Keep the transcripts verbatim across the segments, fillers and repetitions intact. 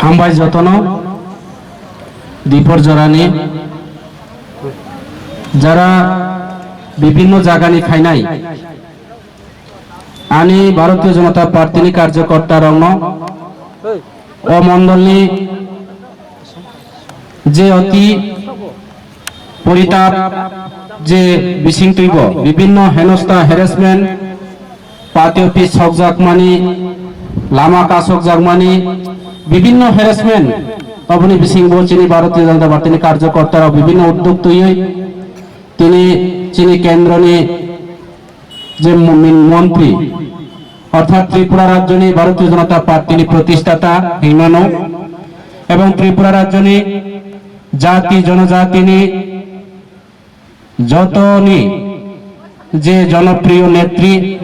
Hambai jotono, Dipor jorani jara bibhinno jagani phainai ani Bharatiya Janata Party ni karjokorta rokno o mondolni je oti poritap je bising twibo bibhinno henosta harassment, party office sokjakmani, lama kasokjakmani, bibhinno harassment, oboni bisingbo chini Bharatiya Janata Party ni karjokorta rok bibhinno uddog twiwi tini chini kendroni je mo-, min-, montri, orthat Tripura rajyoni Bharatiya Janata Party ni protistata hinmano, ebong Tripura rajyoni jati jonojatini jotoni je jonopriyo netri,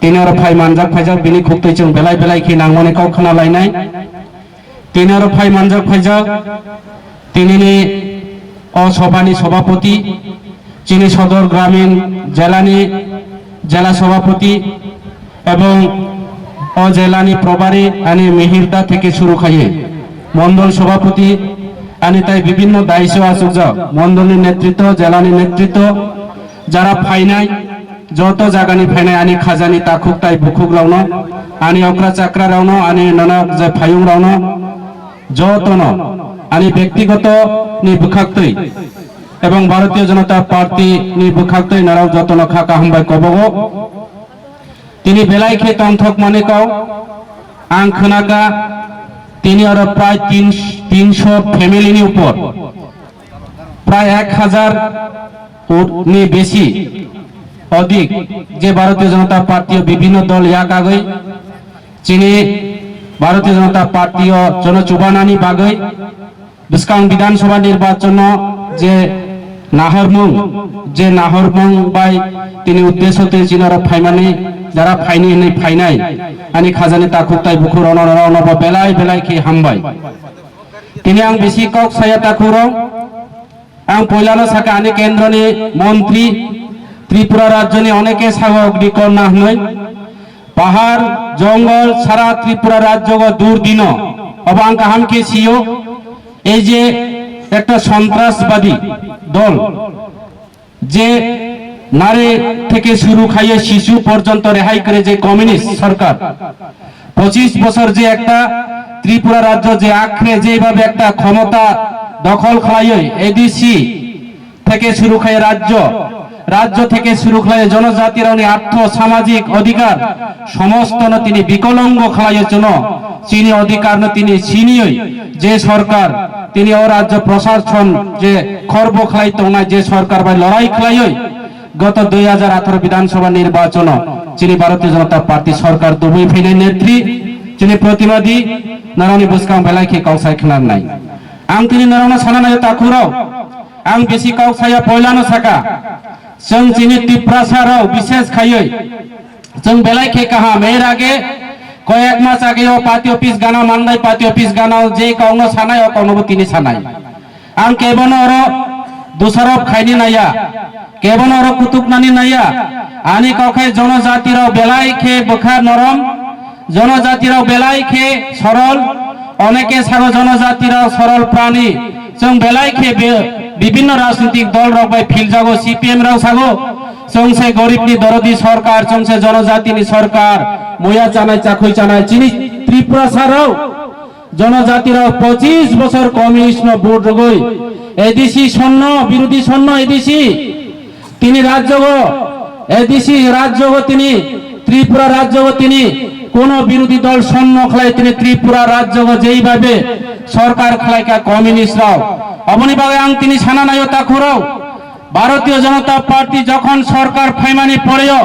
tini oro phai manjak phaijak, bini khuktwi chwng belai belai khe nangmani kok khna lainai. Tini oro phai manjak phaijak, tinini o sobhani sobhapoti, chini Sodor Gramin jelani jela sobhapoti, ebong o jelani probari ani mihirda theke suru khaye mondol sobhapoti, ani tai bibhinno daiso achukjak mondolni netritwo, jelani netritwo, jara phainai, joto jagani phainai ani khajani takhuk tai bukhuk rokno, ani okra chakra rokno, ani nono je phayung rokno, jotono ani byaktigoto ni bwkhaktwi ebong Bharatiya Janata Party ni bwkhaktwi norok jotono kha kaham bai kobogo. Tini belai khe tongthok mani kau ang khwnaka, tini oro prai tin, tinsho family ni upor, prai ek hazar ni besi odik je Bharatiya Janata Party o bibhinno dol yak agwi chini Bharatiya Janata Party o jono chubanani bagwi bwskang Bidhan Sabha nirbachon o je nahormung, je nahormung bai tini uddesho twi chini oro phaimani, jara phaini hinwi phainai ani khajani takhuk tai bukhuk rokno, rokno bo belai belai khe hambai. Tini ang bisi kok saya takhuk rok, ang poilano saka ani kendroni montri, Tripura rajyoni oneke sago Agnikanya hinwi, pahar, jongol, sara Tripura rajyogo dur dino. Obo ang kaham khe sio, ei je ekta sontrasbadi dol, je nari theke suru khaiye sisu porjonto rehai kore je communist sorkar, pochish bochor je ekta Tripura rajyo je akhre jeibabe ekta khomota dokhol khlaioi A D C theke suru khai rajyo, rajyo theke suru khlai jonojatirokni artho samajik odhikar somostono tini bikolongo khlaioi chwno chini odhikarno tini sinioi je sorkar tini o rajyo prosason je khorbo khlai tongnai je sorkar bai lorai khlaioi goto dui hajar atharo Bidhan Sabha nirbachono chini Bharatiya Janata Party sorkar dubui phainai netri chini protimadi norokni bwskang belai khe kok sai khwnarnai. Ang tini norokno sana naio takhurok, ang bisi kok saya poilano saka, chwng chini Tiprasa rok bishes khaioi chwng belai khe kaham. Er age koyek mas age o party office gana mandai, party office gana o je kokno sanai o kokno bo tini sanai. Ang kebono oro dusarop khaini naiya, kebono oro kutuknani naiya. Ani kok khe jonojati rok belai khe bwkha norom, jonojati rok belai khe sorol, oneke sago jonojati rok sorol prani. Chwng belai khe be-, bibhinno rajnitik dol rok bai philjago, C P M rok sago, chwng se gorib ni dorodi sorkar, chwng se jonojati ni sorkar, muya chanai, chakhui chanai, chini Tripura sa rok. Jonojati rok pochish bochor communist no vote rwgwi A D C sonno, birodhi sonno A D C. Tini rajyogo A D C rajyogo tini Tripura rajyogo tini kono birodhi dol sonno khlai tini Tripura rajyogo jeibabe sorkar khlaika communist rok. Oboni bagwi ang tini sana naio takhurok. Bharatiya Janata Party jokhon sorkar phaimani poreo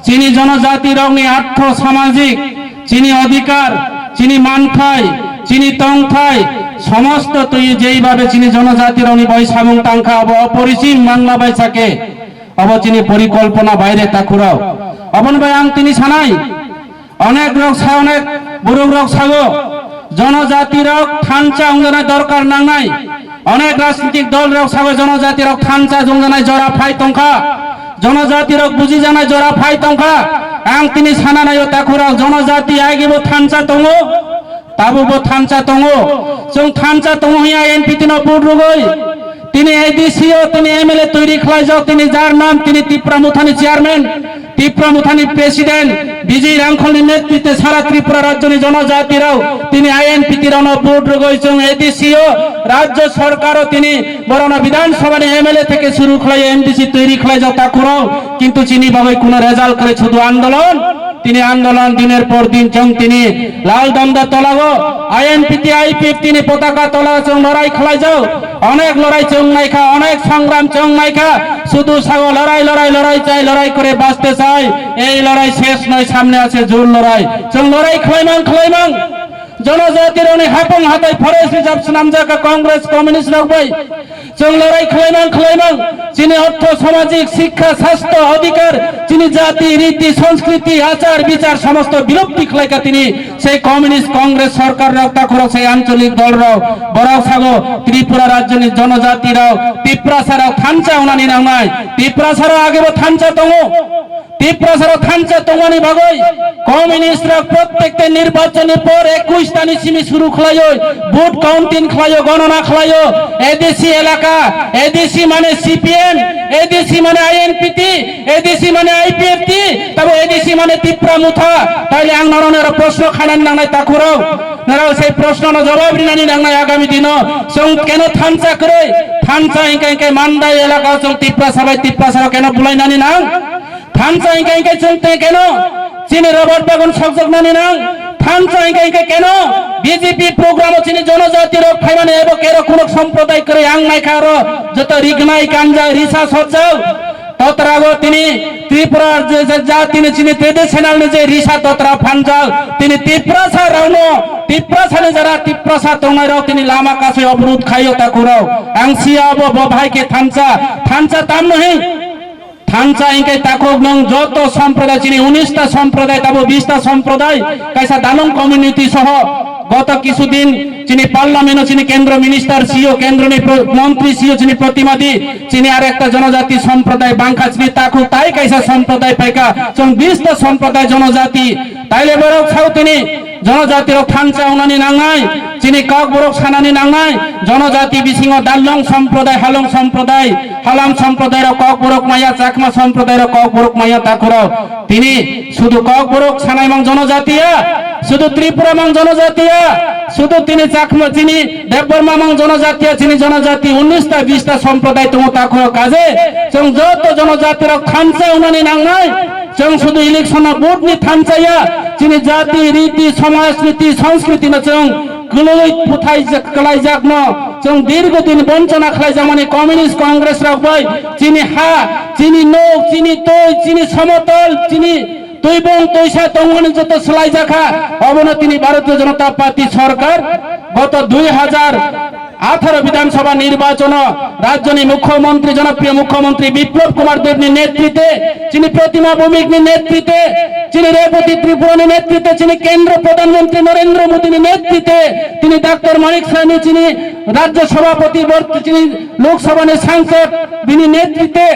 chini jonojati rokni artho samajik, chini odhikar, chini manthai, chini tongthai, somosto twi jeibabe chini jonojati rokni bai samung tangkha abo oporisim mangla bai sake, abo chini porikolpona baire takhurok. Oboni bai ang tini sanai, onek rok sa, onek borok rok sago, jonojati rok thansa wngjanai dorkar nangnai. Onek rajnitik dol rok sago jonojati rok thansa wngjanai jora phai tongkha. Jonojati rok bujijanai jora phai tongkha. Ang tini sana naio takhurok, jonojati agibo thansa tongo. Tabukbo thansa tongo. Chwng thansa tongo hiya I N P T no vote rwgwi. Tini A D C o tini M L A toiri khlaijak, tini jar nam tini Tipra Mothani chairman, Tipra Mothani president, Bijay Rangkholni netritwe sara Tripura rajyoni jonojati rok tini I N P T rokno vote rwgwi chwng A D C o rajya sarkar o tini borokno Bidhan Sabhani M L A theke suru khlai M D C toiri khlaijak takhurok, kintu chini bagwi kuno result kwrwi, sudu andolon. Tini andolon diner por din chwng tini lal damda tolago I N P T I P F T ni potaka tola chwng lorai khlaijak. Onek lorai chwng naikha, onek sangram chwng naikha. Sudu sago lorai, lorai, lorai chai, lorai kore baste chai. Ei lorai ses noi, samne ase jur lorai. Chwng lorai khlaimang, khlaimang. Jonojati rokni hapung hatai forest reserve swnamjak Congress communist rok bai. Chwng lorai khlaimang khlaimang, chini ortho, samajik, sikha, sastho, adhikar, chini jati, riti, sanskriti, achar, bichar, somosto bilupti khlaika tini sei communist Congress sarkar rok, takhurok sei ancholik dol rok, borok sago Tripura rajyoni jonojati rok, Tiprasa rok thansa wngnani nangnai, Tiprasa rok agebo thansa tongo. Tiprasaro thansa tongmani bagwi communist rok prottekta nirbachonni por ekush tani simi suru khlaio, vote counting khlaio, gonona khlaio, A D C elaka, A D C mane C P M, A D C mane I N P T, A D C mane I P F T, tabo A D C mane Tipra Motha. Taile ang norokno oro proshno khainani nangnai takhurok, norok sei proshno no jawab rinani nangnai agami dino. Chwng keno thansa kwrwi, thansa hingka hingke Mandai elaka chwng Tiprasa bai Tiprasaro keno bulainani nang? Thansa hingka hingke chwng tei keno chini Robert Bagan sokjoknani nang? Thansa hingka hingke keno B J P program o chini jonojati rok phaimani ebo kero kunuk somproday kwrwi ang naikha oro joto rignai kanjak risa sotjak. Totrago tini Tripura je, je, ja tini chini traditional ni je risa totra phanjak tini Tiprasa rokno Tiprasa ni jara Tiprasa tongnai rok tini lama kasui obrud khaio takhurok. Ang sia abo bo bhai ke thansa, thansa tamno hing? Thansa hingke takhuk nwng joto somproday chini unis ta somproday tabo bis ta somproday kaisa Dalung community soho goto kisu din chini parliament o chini kendro minister sio kendro ni pro-, montri sio chini protimadi chini ar ekta jonojati somproday bangkha chini takhuk tai kaisa somproday paika chwng bis ta somproday jonojati taile borok sao tini Jonojati rok thansa wngnani nangnai, chini kok borok sanani nangnai, jonojati bisingo Dallong somproday, Halong somproday, Halam somproday rok kok borok maya, Chakma somproday rok kok borok maya takhurok. Tini sudu kok borok sanai mang jonojatiya, sudu Tripura mang jonojatiya, sudu tini Chakma chini Debbarma mang jonojatiya, chini jonojati unis ta bis ta somproday tongo takhurok kaje, chwng joto jonojati rok thansa wngnani nangnai. Chwng sudu election o vote ni thansa ya, chini jati, riti, somaj, niti, sanskriti no chwng kwlwi puthai jak-, kwlai jak no chwng dirgo din bonchona khlai jakmani communist Congress rok bai chini ha, chini nok, chini twi, chini somotol, chini twibong twisa tongmani joto swlai jakha, obono tini Bharatiya Janata Party sorkar goto dui hajar atharo Bidhan Sabha nirbachon o rajyoni mukhyamantri, jonopriyo mukhyamantri Biplab Kumar Deb ni netritwe, chini Protima Bhowmik ni netritwe, chini Rebati Tripura ni netritwe, chini Kendra Pradhan Mantri Narendra Modi ni netritwe, tini Doctor Manik Saini chini Rajya Sabhapati, bor-, chini Lok Sabha ni sangsad bini netritwe,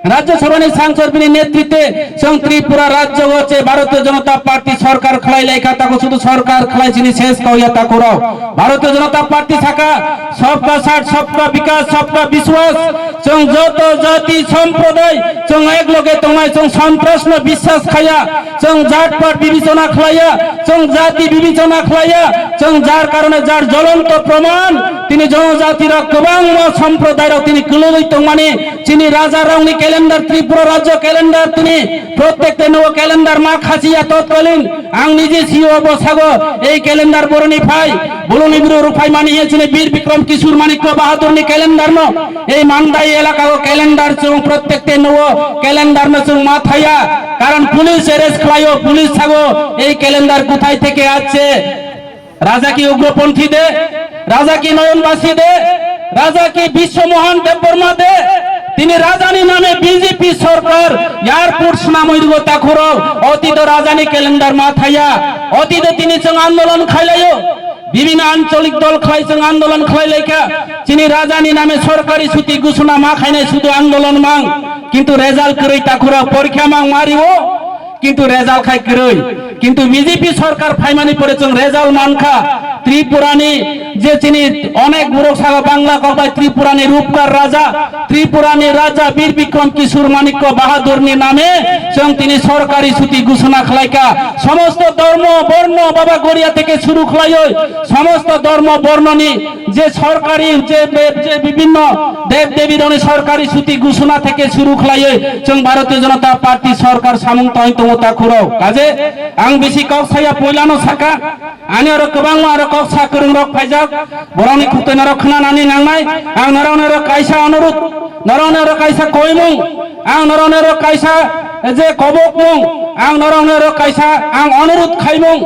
Rajya Sabha ni sangsad bini netritwe chwng Tripura rajyo o je Bharatiya Janata Party sorkar khlai laikha, tako sudu sorkar khlai chini ses kauya takhurok. Bharatiya Janata Party saka sabka saath, sabka vikas, sabka vishwas. Chwng joto jati somproday chwng ek loge tongnai, chwng sontras no biswas khaya, chwng jat pat bibechona khlaiya, chwng jati bibechona khlaiya, chwng jar karone jar jolonto proman tini jonojati rok kwbangma somproday rok tini kwlwi tongmani. Chini raja rokni calendar, Tripura rajyo calendar tini prottekta nuo calendar ma khasiya totkalin. Ang nije sio bo sago ei calendar boroni phai, boloni buru ruphai mani ye chini Bir Bikram Kishore Manikya Bahadur ni calendar no ei Mandai elaka o calendar chwng prottekta nuo calendar no chwng ma thaya. Karon police arrest khlaio, police sago ei calendar kuthai theke acche. Raja ki Ugroponthi de, Raja ki Noyon Basi de, Raja ki Biswa Mohan Debbarma de, tini Raja ni name B J P sorkar airport swnamwi rwgo takhurok, otito Raja ni calendar ma thaya, otito tini chwng andolon khailaio, bibhinno ancholik dol khlai chwng andolon khlai laikha, chini Raja ni name sorkari chuti ghosona ma khainai sudu andolon mang, kintu result kwrwi takhurok porikha mang ma rio, Kintu result khai kwrwi. Kintu B J P sorkar phaimani pore chwng result mankha. Tripurani je chini onek borok saka Bangla kok bai Tripurani Rupkar Raja, Tripurani Raja Bir Bikram Kishore Manikya Bahadurni name chwng tini sorkari chuti ghushona khlaikha. Somosto dhormo, borno, baba Goria theke shuru khlaiwi, somosto dhormo, bornoni je sorkari, je be-, je bibhinno dev debi rokni sorkari chuti ghushona theke shuru khlaiwi chwng Bharatiya Janata Party sorkar samung tangwi tongo takhurok. Kaje ang bisi kok saya poilano saka, ani oro kwbangma aro kok sa kwrwng rok phaijak, borokni khutoi norok khwnanani nangnai. Ang norokno oro kaisa onurut, norokno oro kaisa koimung, ang norokno oro kaisa je kobokmung, ang norokno oro kaisa ang onurut khaimung.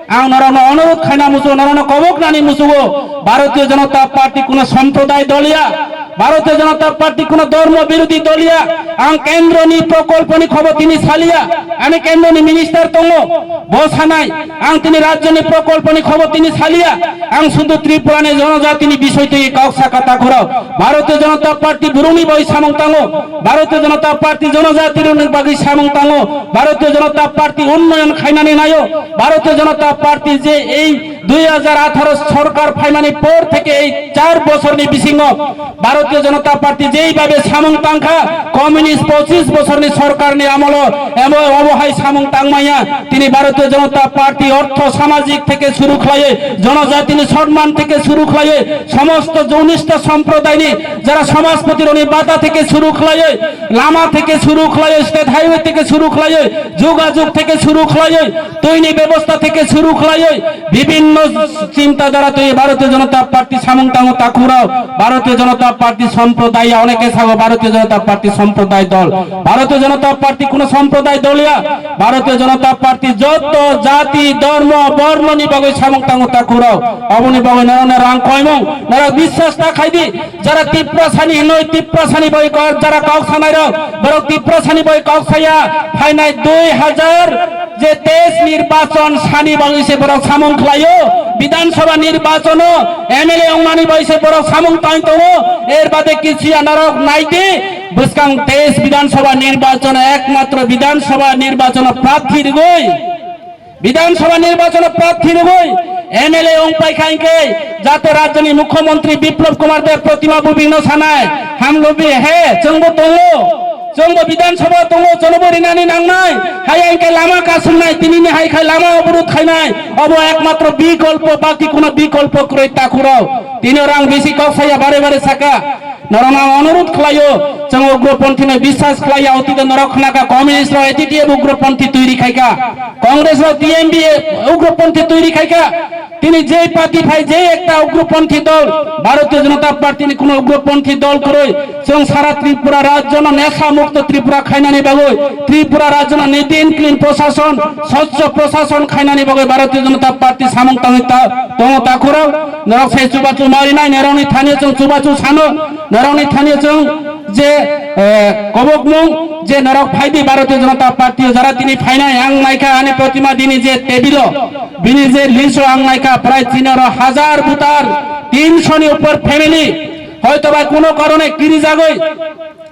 Ang norokno onurut khaina muchungo, norokno koboknani muchungo, Bharatiya Janata Party kuno somproday dol ya, Bharatiya Janata Party kuno dhormo birodhi dol ya. Ang kendroni prokolponi khobo tini saliya, ani kendroni minister tongo, bo sanai. Ang tini rajyoni prokolponi khobo tini saliya, ang sudhu Tripurani jonojatini bisoi twi kok saka takhurok. Bharatiya Janata Party borokni bagwi samung tango, Bharatiya Janata Party jonojatirokni bagwi samung tango, Bharatiya Janata Party unnoyon khainani naio, Bharatiya Janata Party je ei dui hajar atharo sorkar phaimani por theke ei char bosorni bisingo Bharatiya Janata Party jeibabe samung tangkha, communist pochis bosorni sorkarni amolo emo obo hai samung tangmaya. Tini Bharatiya Janata Party ortho samajik theke shuru khlaiwi, jonojatini sonman theke shuru khlaiwi, somosto jonista somprodaini jara samajpoti rokni bata theke shuru khlaiwi, lama theke shuru khlaiwi, state highway theke shuru khlaiwi, jogajog theke shuru khlaiwi, twini bebosta theke shuru khlaiwi, bibhinno chinta dhara twi Bharatiya Janata Party samung tango takhurok. Bharatiya Janata Party somproday ya, oneke sago Bharatiya Janata Party somproday dol. Bharatiya Janata Party kuno somproday dol ya. Bharatiya Janata Party joto jati, dhormo, bornoni bagwi samung tango takhurok. Oboni bagwi norokno rang koimung, norok biswas ta khaidi. Jara Tiprasani hinoi, Tiprasani bai kok, jara kok sanai rok, borok Tiprasani bai kok saya, phainai dui hajar je teis nirbachon sani bagwi se borok samung khlaio, Bidhan Sabha nirbachono M L A ongmani bai se borok samung tang tongo, er bade kichu ya norok naidi, bwskang teis Bidhan Sabha nirbachono ekmatro Bidhan Sabha nirbachono prarthi rwgwi, Bidhan Sabha nirbachon o prarthi rwgwi M L A wng pai kha hinkhe jate rajyoni Mukhyamantri Biplab Kumar Deb Protima Bhumihino sanai hamlwbi he chwngbo tongo, chwngbo Bidhan Sabha tongo, chwngbo rinani nangnai, haya hinkhe lama kasumnai, tinini hai khai lama oborod khainai, obo ekmatro bikolpo, baki kuno bikolpo kwrwi takhurok. Tini oro ang bisi kok saya bare bare saka. Norokno ang onurodh khlaio, chwng ugroponthi no biswas khlaiya, otito norok khnakha communist rok A T T F ugroponthi twi rikhaikha, Congress rok T M B ugroponthi twi rikhaikha. Tini jei party phai, jei ekta ugroponthi dol, Bharatiya Janata Party ni kuno ugroponthi dol kwrwi, chwng sara Tripura rajyo no nesha mukto Tripura khainani bagwi, Tripura rajyo no niti inclin proshason, swchho proshason khainani bagwi Bharatiya Janata Party samung tangwi ta-, tongo takhurok. Norok se chubachu ma rinai, norokni thani chwng chubachu sano. Norokni thani chwng je, eh, kobokmung je norok phaidi Bharatiya Janata Party o jara tini phainai ang naikha ani Protima dini je table o, bini je list o ang naikha prai tini oro hazar voter, tinsho ni upor family hoito ba kuno karone kirijagoi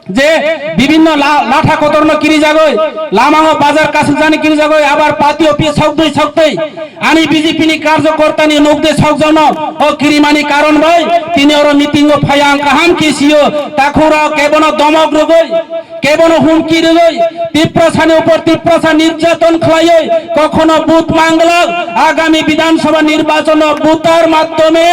je bibhinno la-, latha kotorno kirijagoi, lamango bazar kasukjani kirijagoi, abar party office sokdui soktei. Ani B J P ni karjokorta ni nukde sokjakno o kirimani karon bai tini oro meeting o phai ang kaham khe sio, takhurok kebono domok rwgwi, kebono humki rwgwi, Tiprasani upor Tiprasa nirjaton khlaiwi kokhono vote manglak, agami Bidhan Sabha nirbachon o voter madhyome,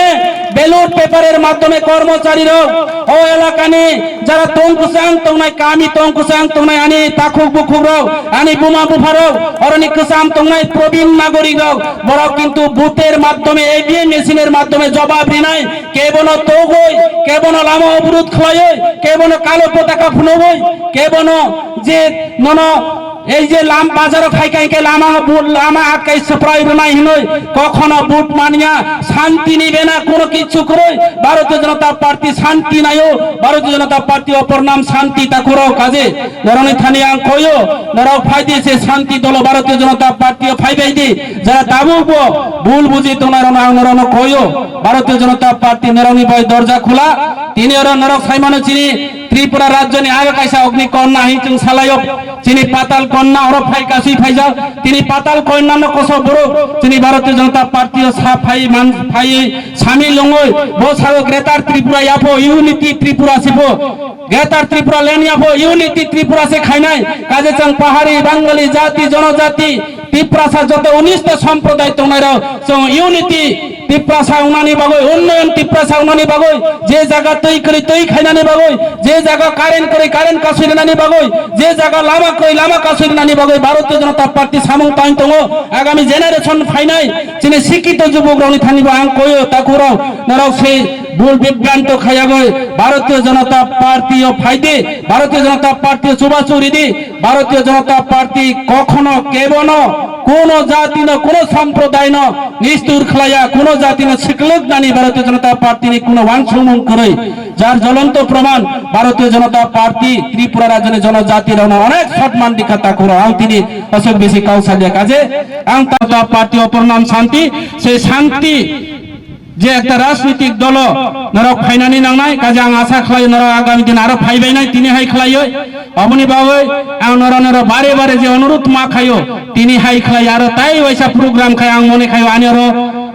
ballot paper er madhyome kormochari rok o elakani jara tong kwchang tongnai, kami tong kwchang tongnai ani takhuk bukhuk rok, ani buma bupha rok, oroni kwcham tongnai probin nagorik rok, borok kintu voter madhyome, A V M machine er madhyome jobab rinai, kebono togoi, kebono lama oborod khlaioi, kebono kalo potaka phunugoi, kebono je nono ei je lam bazaro khai khai khe lama bu-, lama atkai swprai rwnai hinoi kokhono vote manya, shanti ni bena kono kichu kwrwi. Bharatiya Janata Party shanti naio, Bharatiya Janata Party opor nam shanti takhurok. Kaje norokni thani ang koyo, norok phaidi se shanti dolo Bharatiya Janata Party o phaibaidi, jara tabukbo bul buji tongnai rokno ang norokno koyo, Bharatiya Janata Party norokni bai dorja khula. Tini oro norok saimano chini Tripura rajyoni aro kaisa Agnikonda hinwi chwng salaio. Chini Patal Kanya oro phai kasui phaijak, tini Patal Kanya no kosok borok chini Bharatiya Janata Party o sa phai man phai sami longoi bo sao Greater Tripura yapho unity Tripura sibo Greater Tripura land yapho unity Tripura se khainai kaje chang pahari Bangali jati jonojati Tiprasa joto unis ta sampradai tongnai rok chong unity Tiprasa wngnani bagwi, unnoyon Tiprasa wngnani bagwi, je jaga twi kwrwi twi khainani bagwi, je jaga current kwrwi current kasui rwnani bagwi, je jaga lama kwrwi lama kasui rwnani bagwi Bharatiya Janata Party samung tang tongo. Agami generation phainai chini sikito jubukrokni thani bo ang koyo takhurok norok se bul bibranto khayagwi Bharatiya Janata Party o phaidi, Bharatiya Janata Party o chubachu ridi. Bharatiya Janata Party kokhono kebono kuno jatino, kuno samprodayno nistur khlaiya, kuno jatino siklwknani Bharatiya Janata Party ni kuno wansukmung kwrwi. Jar jolonto proman Bharatiya Janata Party Tripura rajyoni jonojati rokno onek sotman dikha takhuro. Ang tini aswk bisi kau salia kaje ang Janata Party opornam santi, se santi je ekta rajnitik dolo norok phainani nangnai, kaje ang asa khlai norok agami din aro phaibainai tini hai khlaioi. Aboni bagwi ang norok norok bare bare je onurut ma khaio, tini hai khlai aro tai waisa program khai ang mone khaio ani oro,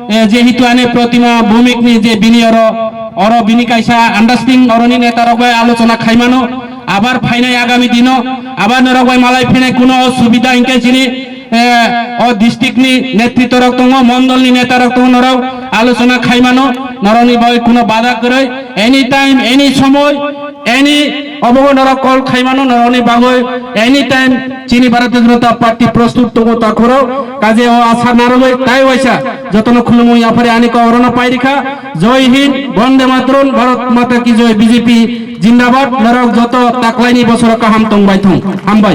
eh, jehetu ani Protima Bhumik ni je bini oro, oro bini kaisa understanding oroni neta rok bai alochona khaimano. Abar phainai agami dino abar norok bai malai phainai kuno osubida hinkhe chini eh, o district ni netritwa rok tongo, mondol ni neta rok tongo, norok alochona khaimano, norok ni bagwi kuno bada kwrwi, anytime, any somoi, any obogo norok call khaimano, norok ni bagwi anytime chini Bharatiya Janata Party prostut tongo takhuro, kaje o asa narwgwi tai waisa jotono khulumung yaphari ani kok orono pairikha. Jai Hind, Bande Mataram, Bharat Mata Ki Jai, B J P Jindabad, norok joto taklaini bosoro kaham tongbai thung. Hambai.